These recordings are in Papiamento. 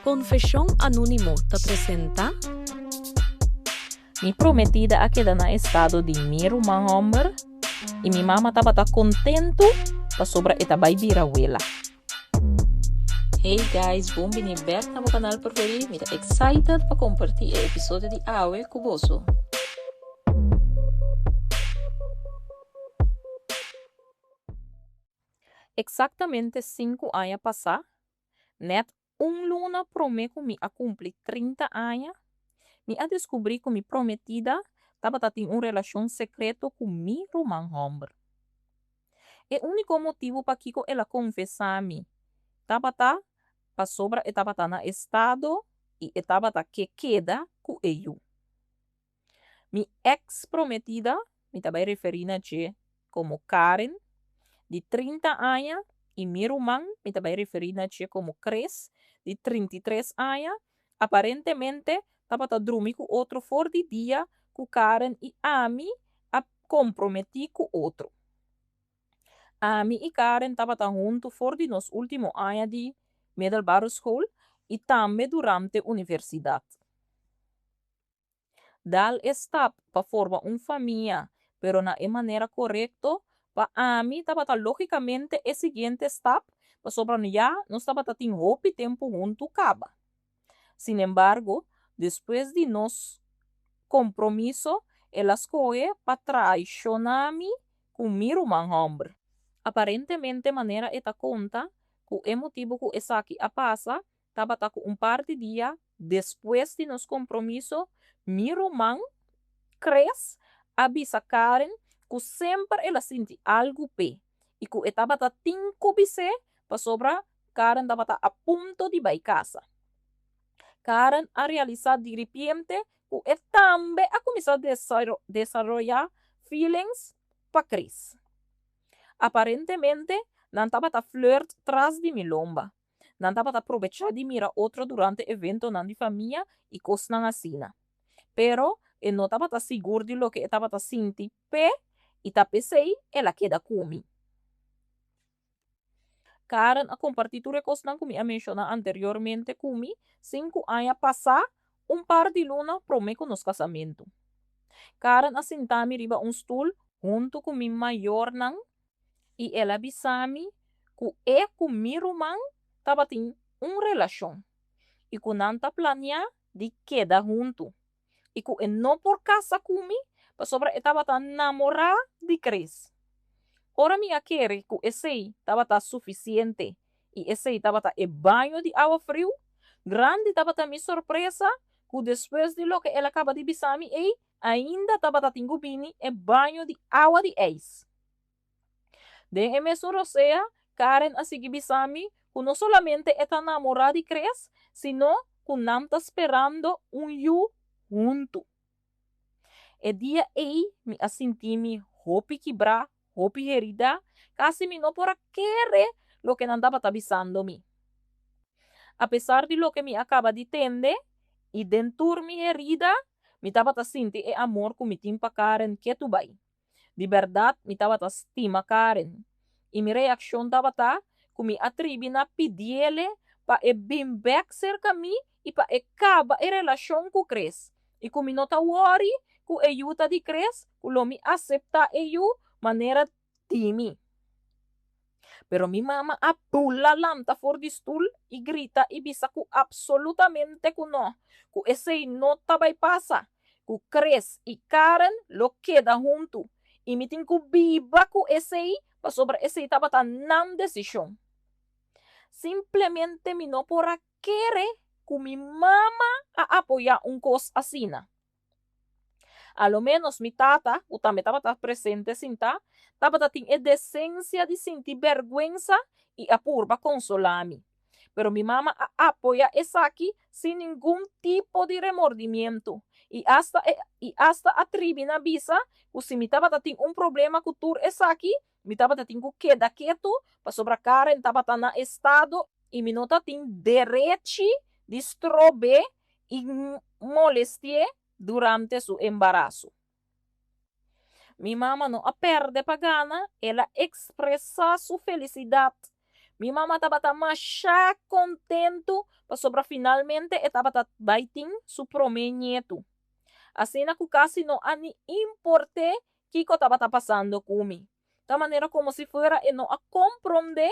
Konfeshon Anónimo ta presentá. Mi prometida a keda na estado di mi ruman hòmber i mi mama tabata kontentu pasobra e ta bai bira wela. Hey guys, bon bini bek na bo kanal preferí. Mi ta excited pa kompartí e episodio di awe ku boso. Eksaktamente sinku aña pasá, nèt un luna promé ku mi a kumpli 30 aña, mi a deskubrí ku mi prometida tabata tin un relashon sekreto ku mi ruman hòmber. E úniko motibu pakiko el a konfesá mi tabata pasobra e tabata na estado i e tabata ke keda ku e yu. Mi eks prometida, mi ta bai referí na dje komo Karen, di 30 aña, i mi ruman, mi ta bai referí na dje komo Chris, di 33 aña, aparentemente tabata drumi ku otro for di dia ku Karen i ami a komprometí ku otro. Ami i Karen tabata huntu for di nos último aña di middelbare school i tambe durante universidat. Dal e stap pa forma un famia, pero na e manera korekto, pa ami tabata lógikamente e siguiente stap, pasobra ya nos tabata tin hopi tempu huntu kaba. Sinembargo, despues di nos kompromiso, el a skohe pa traishoná mi ku mi ruman hòmber. Aparentemente manera e ta konta ku e motibu ku esaki a pasa tabata ku un par di dia despues di nos kompromiso, mi ruman, Chris, a bisa Karen ku semper el a sinti algu p'e i ku e tabata tin ku bis'é pasobra Karen tabata a punto di bai kasa. Karen a realisá diripiente ku e tambe a kuminsá desaroyá feelings pa Chris. Aparentemente, nan tabata flirt tras di mi lomba. Nan tabata probechá di mira otro durante eventonan di famia i kosnan asina. Pero e no tabata sigur di loke e tabata sinti p'e i ta p'esei el a keda ku mi. Karen a kompartí tur e kosnan ku mi a menshoná anteriormente ku mi 5 aña pasá, un par di luna promé ku nos kasamentu. Karen a sinta mi riba un stul huntu ku mi mayornan i el a bisa mi ku e ku mi ruman tabatin un relashon i ku nan ta planiá di keda huntu i ku e no por kasa ku mi pasobra e tabata namorá di Chris. Ora mi a kere ku esei tabata sufisiente i esei tabata e baño di awa friu, grandi tabata mi sorpresa ku despues di loke el a kaba di bisa mi ei, ainda tabata tin ku bini e baño di awa di eis. Den e mesun rosea, Karen a sigui bisa mi ku no solamente e ta namorá di Chris, sino ku nan ta sperando un yu huntu. E dia ei mi a sinti mi hopi kibrá, hopi heridá, kasi mi no por a kere loke nan tabata bisando mi. Apesar di loke mi a kaba di tende i den tur mi herida, mi tabata sinti e amor ku mi tin pa Karen ketu bai. Di bèrdat mi tabata stima Karen, i mi reakshon tabata ku mi a tribi na pidiele pa e bin bèk serka mi i pa e kaba e relashon ku Chris, i ku mi no ta wòri ku e yu ta di Chris, ku lo mi aseptá e yu manera di mi. Pero mi mama a bula lanta for di stul i grita i bisa ku apsolutamente ku nò, ku esei no ta bai pasa, ku Chris i Karen lo keda huntu i mi tin ku biba ku esei pasobra esei tabata nan desishon. Simplemente mi no por a kere ku mi mama a apoyá un kos asina. A lo ménos mi tata, ku tambe tabata presente sintá, tabata tin e desensia di sinti bèrgwensa i a purba konsolá mi. Pero mi mama a apoyá esaki sin ningun tipo di remordimientu i asta e i asta a tribi na bisa ku si mi tabata tin un problema ku tur esaki, mi tabata tin ku keda ketu pasobra Karen tabata na estado i mi no ta tin derechi di strob'é i molesti'é durante su embaraso. Mi mama no a pèrdè pa gana, el a ekspresá su felisidat. Mi mama tabata masha kontentu pasobra finalmente e tabata bai tin su promé ñetu. Asina ku kasi no a ni import'é kiko tabata pasando ku mi. Ta manera komo si fuera e no a komprondé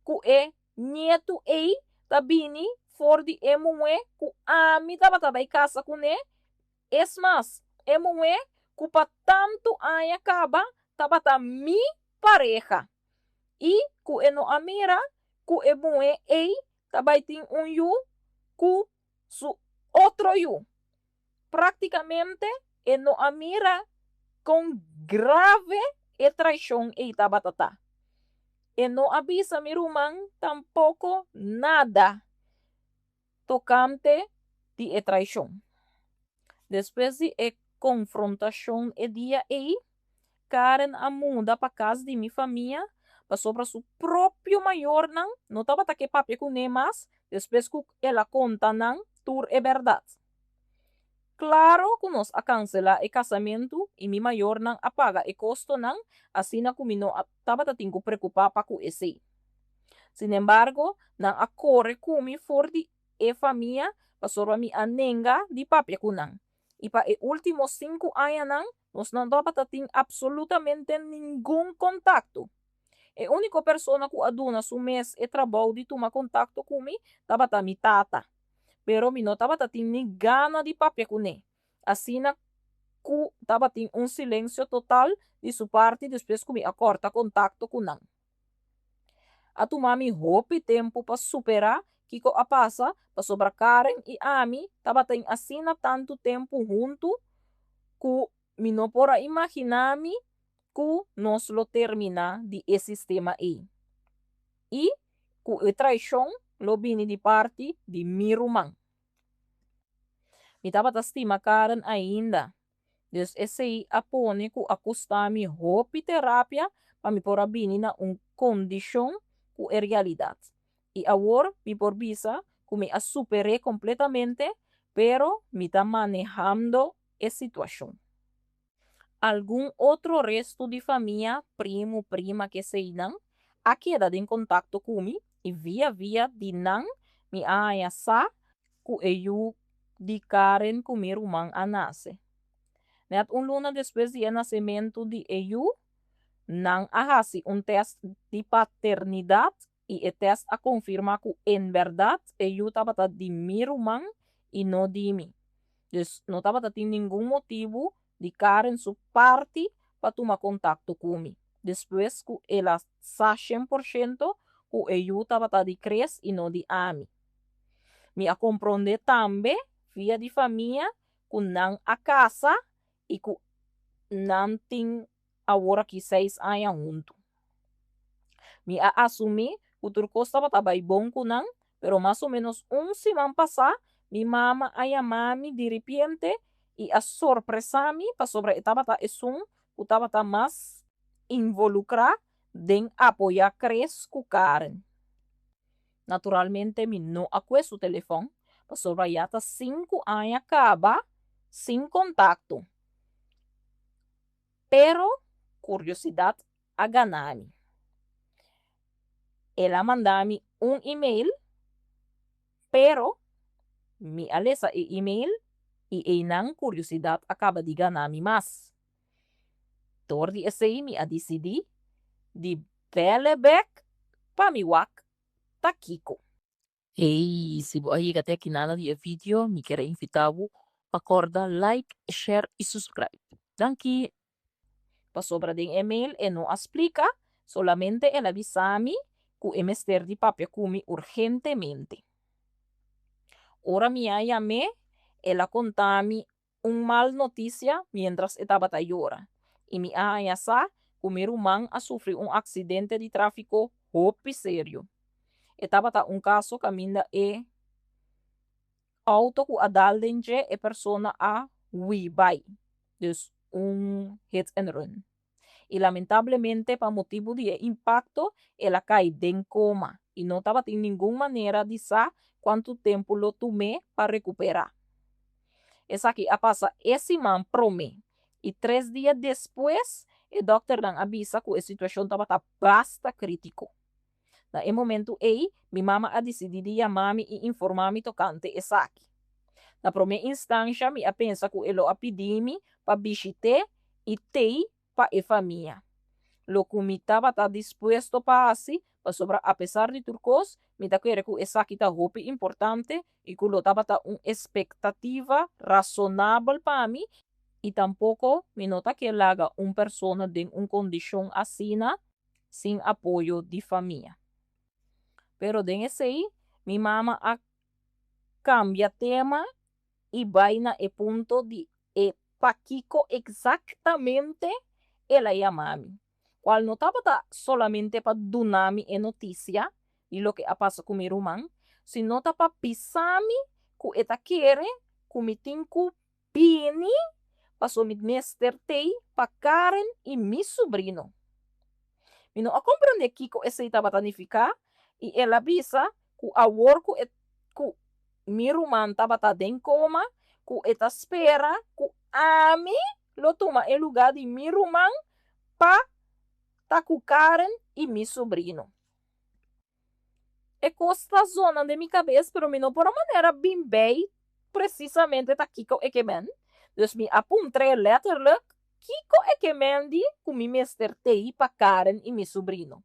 ku e ñetu ei ta bini for di e muhé ku ami tabata bai kasa kuné, es mas, e muhé ku pa tantu aña kaba tabata mi pareha i ku e no a mira ku e muhé ei ta bai tin un yu ku su otro yu. Práktikamente e no a mira kon grave e traishon ei tabata ta. E no a bisa mi ruman tampoko nada tokante di e traishon. Despues di e konfrontashon e dia ei, Karen a muda pa kas di mi famia pasobra su propio mayornan no tabata ke papia kuné mas despues ku el a konta nan tur e bèrdat. Klaro ku nos a kanselá e kasamentu i mi mayornan a paga e kostonan asina ku mi no tabata tin ku preokupá pa ku esei. Sinembargo, nan a kore ku mi for di e famia pasobra mi a nenga di papia ku nan. I pa e último sinku añanan nos no tabata tin apsolutamente ningun kontakto. E úniko persona ku a duna su mes e trabou di tuma kontakto ku mi tabata mi tata. Pero mi no tabata tin ni gana di papia kuné. Asina ku tabatin un silensio total di su parti despues ku mi a kòrta kontakto ku nan. A tuma mi hopi tempu pa superá kiko a pasa pasobra Karen i ami tabatin asina tantu tempu huntu ku mi no por a imaginá mi ku nos lo terminá di e sistema ei i ku e traishon lo bini di parti di mi ruman. Mi tabata stima Karen ainda, dus esei a pone ku a kusta mi hopi terapia pa mi por a bini na un kondishon ku e realidat. I awor mi por bisa ku mi a super'é kompletamente, pero mi ta manehando e situashon. Algun otro restu di famia, primu, prima, keseinan, a keda den kontakto ku mi i via via di nan mi a haña sa ku e yu di Karen ku mi ruman a nase. Nèt un luna despues di e nasementu di e yu, nan a hasi un tèst di paternidat i e tèst a konfirmá ku en bèrdat e yu tabata di mi ruman i no di mi. Dus no tabata tin ningun motibu di Karen su parti pa tuma kontakto ku mi, despues ku el a sa shen por shento ku e yu tabata di Chris i no di ami. Mi a komprondé tambe via di famia ku nan a kasa i ku nan tin aworakí seis aña huntu. Mi a asumí ku tur kos tabata bai bon ku nan, pero mas o ménos un siman pasá mi mama a yama mi diripiente i a sorpresá mi pasobra e tabata esun ku tabata mas involukrá den apoyá Chris ku Karen. Naturalmente mi no a kue su telefòn pasobra ya ta sinku aña kaba sin kontakto. Pero kuriosidat a gana mi. El a manda mi un email, pero mi a lesa e email i einan kuriosidat a kaba di gana mi mas. Dor di esei mi a disidí di bèl'e bèk pa mi wak ta kiko. Hey, si bo a yega te aki nada di e video, mi kier a invita bo pa corda like, share y subscribe. Danki! Pasobra den e mail e no a splica, solamente el a bisa mi cu e mester di papia cu mi urgentemente. Ora mi a yam'é, el a conta mi un mal notisia miéntras e tabata yora, i mi a haña sa ku mi ruman a sufri un aksidente di tráfiko hopi serio. E tabata un kaso kaminda e outo ku a dal den dje e persona a hui bai, dus un hit and run. I lamentablemente pa motibu di e impakto el a kai den koma i no tabatin ningun manera di sa kuantu tempu lo tum'é pa rekuperá. Esaki a pasa e siman promé i tres dia despues e dòkternan a bisa ku e situashon tabata basta krítiko. Na e momentu ei, mi mama a disidí di yama mi i informá mi tokante esaki. Na promé instansha mi a pensa ku e lo a pidi mi pa bishit'é i t'ei pa e famia. Lo ku mi tabata dispuesto pa hasi, pasobra apesar di tur kos, mi ta kere ku esaki ta hopi importante i ku lo tabata un espektativa rasonabel pa mi, i tampoko mi no ta ke laga un persona den un kondishon asina sin apoyo di famia. Pero den esei mi mama a kambia tema i bai na e punto di e pakiko eksaktamente el a yama mi, kual no tabata solamente pa duna mi e notisia di loke a pasa ku mi ruman, sino ta pa bisa mi ku e ta kere ku mi tin ku bini paso mi mester t'ei pa Karen i mi subrino. Mi no a komprendé kiko esei tabata nifiká i el a bisa ku awor ku e ku mi ruman tabata den koma, ku e ta spera ku ami lo tuma e lugá di mi ruman pa ta ku Karen i mi subrino. E kos ta zona den mi kabes pero mi no por a manera bin bei presisamente ta kiko e ke men. Dus mi a puntr'é letterlijk kiko e ke men di ku mi mester tei pa Karen i mi subrino.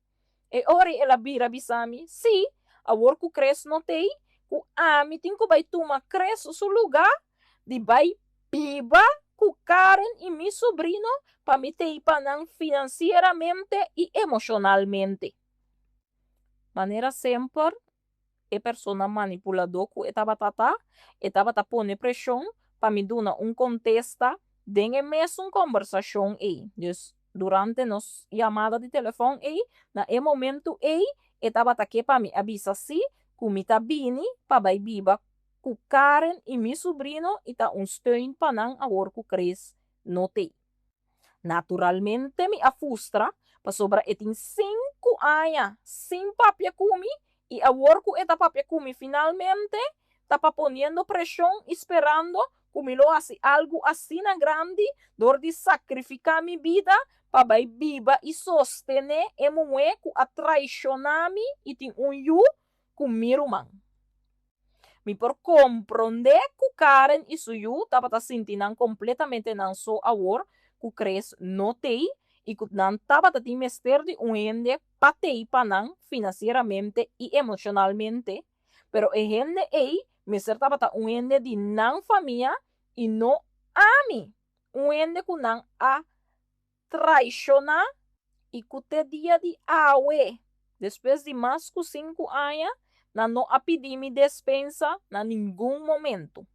E ora ei el a bira bisa mi, Sí, awor ku Chris no t'ei, ku ami tin ku bai tuma Chris su lugá di bai biba ku Karen i mi subrino pa mi t'ei pa nan finansieramente i emoshonalmente. Manera semper, e persona manipuladó ku e tabata ta, e tabata pone preshon pa mi duna un kontesta den e mesun kòmbersashon ei. Dus, durante nos yamada di telefòn ei, na e momentu ei, e tabata ke pa mi a bisa sí ku mi ta bini pa bai biba ku Karen i mi subrino i ta un steun pa nan awor ku Chris no t'ei. Naturalmente mi a fustra pasobra e tin sinku aña sin papia ku mi i awor ku e ta papia ku mi finalmente ta pa poniendo preshon i sperando ku mi lo hasi algu asina grandi dor di sakrifiká mi bida pa bai biba i sostené e muhé ku a traishoná mi i tin un yu ku mi ruman. Mi por komprondé ku Karen i su yu tabata sinti nan kompletamente nan so awor ku Chris no t'ei i ku nan tabata tin mester di un hende pa t'ei pa nan finansieramente i emoshonalmente, pero e hende ei mester tabata un hende di nan famia i no ami, un hende ku nan a traishoná i ku te dia di awe, despues di mas ku sinku aña, nan no a pidi mi despensa na ningun momentu.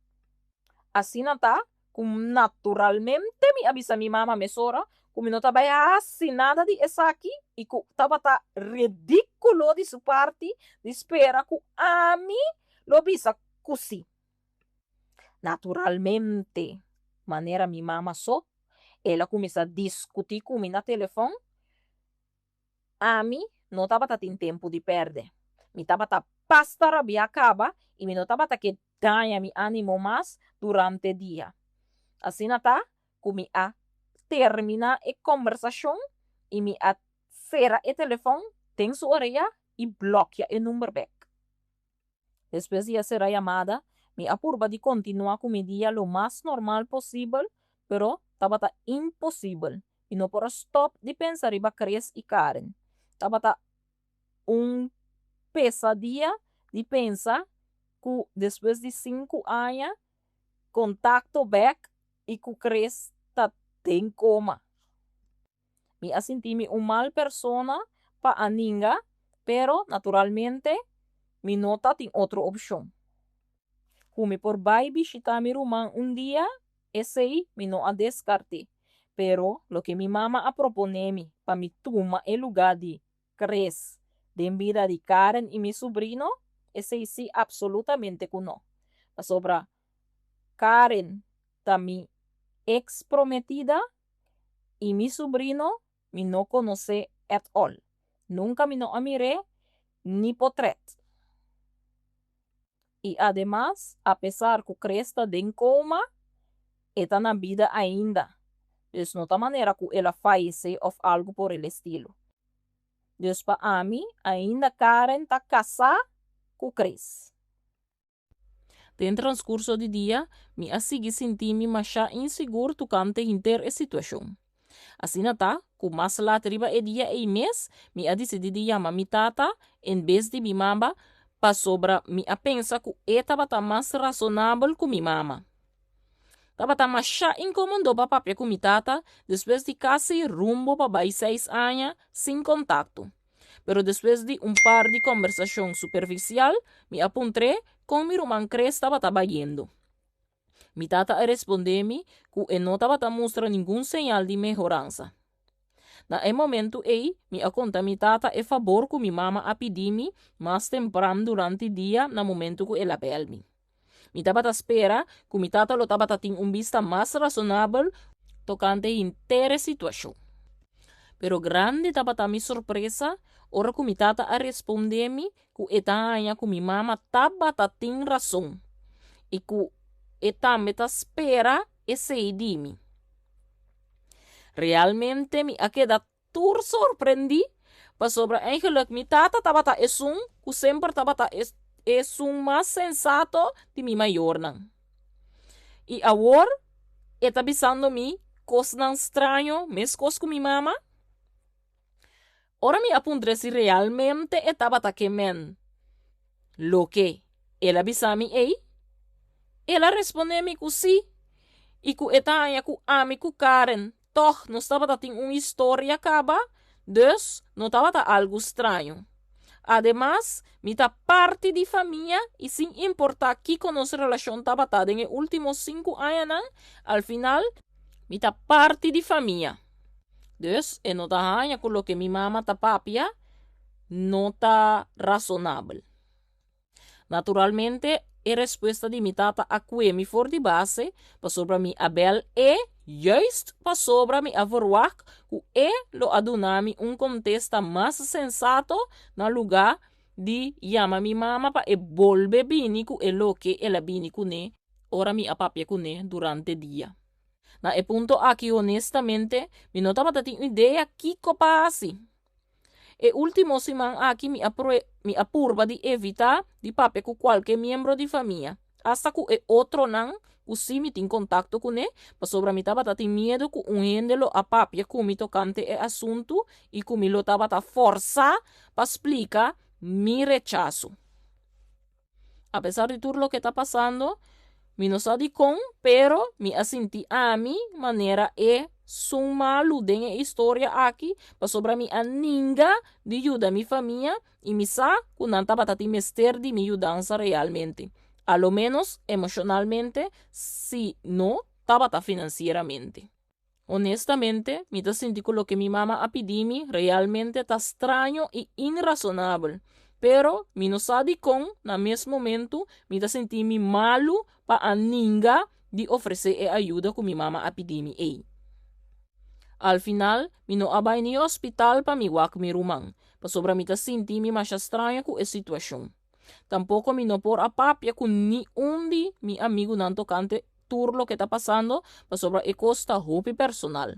Asina ta ku naturalmente mi a bisa mi mama mesora ku mi no ta bai hasi nada di esaki i ku tabata ridíkulo di su parti di spera ku ami lo bisa ku sí. Naturalmente, manera mi mama so, el a kuminsá diskutí ku mi na telefòn. Ami no tabata tin tempu di pèrdè. Mi tabata basta rabiá kaba i mi no tabata ke daña mi ánimo mas durante dia. Asina ta ku mi a terminá e kòmbersashon i mi a sera e telefòn den su orea i blòkia e number bèk. Despues di a sera yamada, mi a purba di kontinuá ku mi dia lo mas normal posibel, pero tabata imposibel. Mi no por a stòp di pensa riba Chris i Karen. Tabata un pesadia di pensa ku despues di sinku aña kontakto bèk i ku Chris ta den koma. Mi a sinti mi un mal persona pa a ninga, pero naturalmente mi no ta tin otro opshon. Ku mi por bai bishitá mi ruman un dia, esei mi no a deskart'é. Pero loke mi mama a proponé mi pa mi tuma e lugá di Chris den bida di Karen i mi subrino, esei sí apsolutamente ku no. Pasobra Karen ta mi eks prometida i mi subrino mi no konosé at all. Nunka mi no a mir'é ni potrèt. I ademas, apesar ku Chris ta den koma, e ta na bida ainda. Dus no ta manera ku el a fayesé òf algu por el estilo. Dus pa ami, ainda Karen ta kasá ku Chris. Den transkurso di dia, mi a sigui sinti mi masha insigur tokante henter e situashon. Asina ta, ku mas lat riba e dia ei mes, mi a disidí di yama mi tata en bes di mi mama pasobra mi a pensa ku e tabata mas rasonabel ku mi mama. Tabata masha inkomodo pa papia ku mi tata despues di kasi rumbo pa bai seis aña sin kontakto. Pero despues di un par di kombersashon superfisial, mi a puntr'é kon mi ruman Chris tabata bayendo. Mi tata a respondé mi ku e no tabata mustra ningun señal di mehoransa. Na e momentu ei, mi a konta mi tata e fabor ku mi mama a pidi mi mas tempran durante dia na momentu ku el a bèl mi. Mi tabata spera ku mi tata lo tabata tin un bista mas rasonabel tokante henter e situashon. Pero grandi tabata mi sorpresa ora ku mi tata a respondé mi ku e ta haña ku mi mama tabata tin rason i ku e tambe ta spera esei di mi. Realmente mi a keda tur sorprendí pasobra eigenlijk mi tata tabata esun ku semper tabata esun mas sensato di mi mayornan. I awor e ta bisando mi kosnan straño meskos ku mi mama? Ora mi a puntr'é si realmente e tabata ke men loke el a bisa mi ei, el a respondé mi ku sí i ku e ta haña ku ami ku Karen tòg nos tabata tin un historia kaba, dus no tabata algu straño. Ademas, mi ta parti di famia i sin importá kiko nos relashon tabata den e último sinku añanan, al final mi ta parti di famia. Dus e no ta haña ku loke mi mama ta papia no ta rasonabel. Naturalmente e respuesta di mi tata a kue mi for di base pasobra mi a bèl e juist pasobra mi a verwagt ku e lo a duna mi un kontesta mas sensato na lugá di yama mi mama pa e bolbe bini ku e loke el a bini kuné ora mi a papia kuné durante dia. Na e punto aki honestamente mi no tabata tin idea kiko pa hasi. E ultimo siman aki mi a mi a purba di evita di papia ku kualke miembro di famia, asta ku e otronan ku si mi tin kontakto kuné, pasobra mi tabata tin miedu ku un hende lo a papia ku mi tokante e asuntu i ku mi lo tabata fòrsá pa splika mi rechaso. Apesar di tur loke ta pasando, mi no sa dikon, pero mi a sinti ami manera e sun malu den e historia aki pasobra mi a ninga di yuda mi famia i mi sa ku nan tabata tin mester di mi yudansa realmente, a lo ménos emoshonalmente, si no tabata finansieramente. Honestamente, mi ta sinti ku loke mi mama a pidi mi realmente ta straño i inrasonabel. Pero, mi no sa dikon, na mes momentu, mi ta sinti mi malu pa a ninga di ofresé e ayuda ku mi mama a pidi mi ei. Al final, mi no a bai ni hospital pa mi wak mi ruman, pasobra mi ta sinti mi masha straño ku e situashon. Tampoko mi no por a papia ku niun di mi amigunan tokante tur loke ta pasando pasobra e kos ta hopi personal.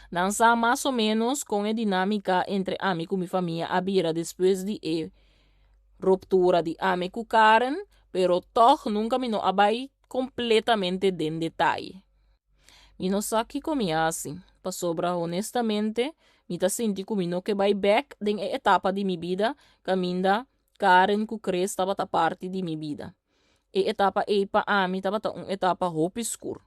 Nan sa mas o ménos kon e dinámika entre ami ku mi famia a bira despues di e ruptura di ami ku Karen, pero tòg nunka mi no a bai kompletamente den detaye. Mi no sa kiko mi hasi, pasobra honestamente mi ta sinti ku mi no ke bai bèk den e etapa di mi bida kaminda Karen ku Chris tabata parti di mi bida. E etapa ei pa ami tabata un etapa hopi skur.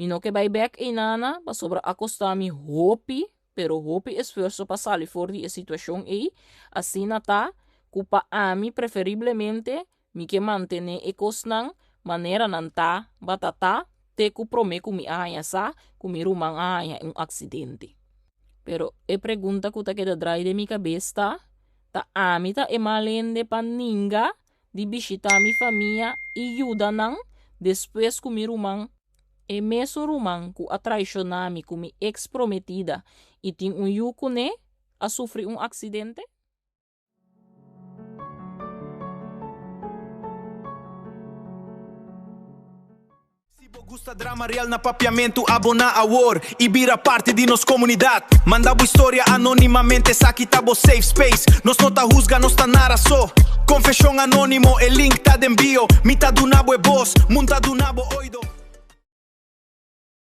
Mi no ke bai bèk einana pasobra a kosta mi hopi, pero hopi esfuerso pa sali for di e situashon ei, asina ta ku pa ami preferiblemente Mi ke mantené e kosnan manera nan ta batata te ku promé ku mi a haña sa ku mi ruman a haña un aksidente. Pero e pregunta ku ta keda drai den mi kabes ta, Ta ami ta e mal hende pa ninga di bishitá mi famia i yuda nan despues ku mi ruman, e mesun ruman ku a traishoná mi ku mi eks prometida i tin un yu kuné, a sufri un aksidente? Si bo gusta drama real na Papiamento, abona awor y bira parti di nos comunidad. Manda bo historia anonimamente, esaki ta bo safe space. Nos no ta husga, nos ta nara so. Confesion Anonimo, e link ta den bio. Mi ta duna bo e voz, mundu ta duna bo oido.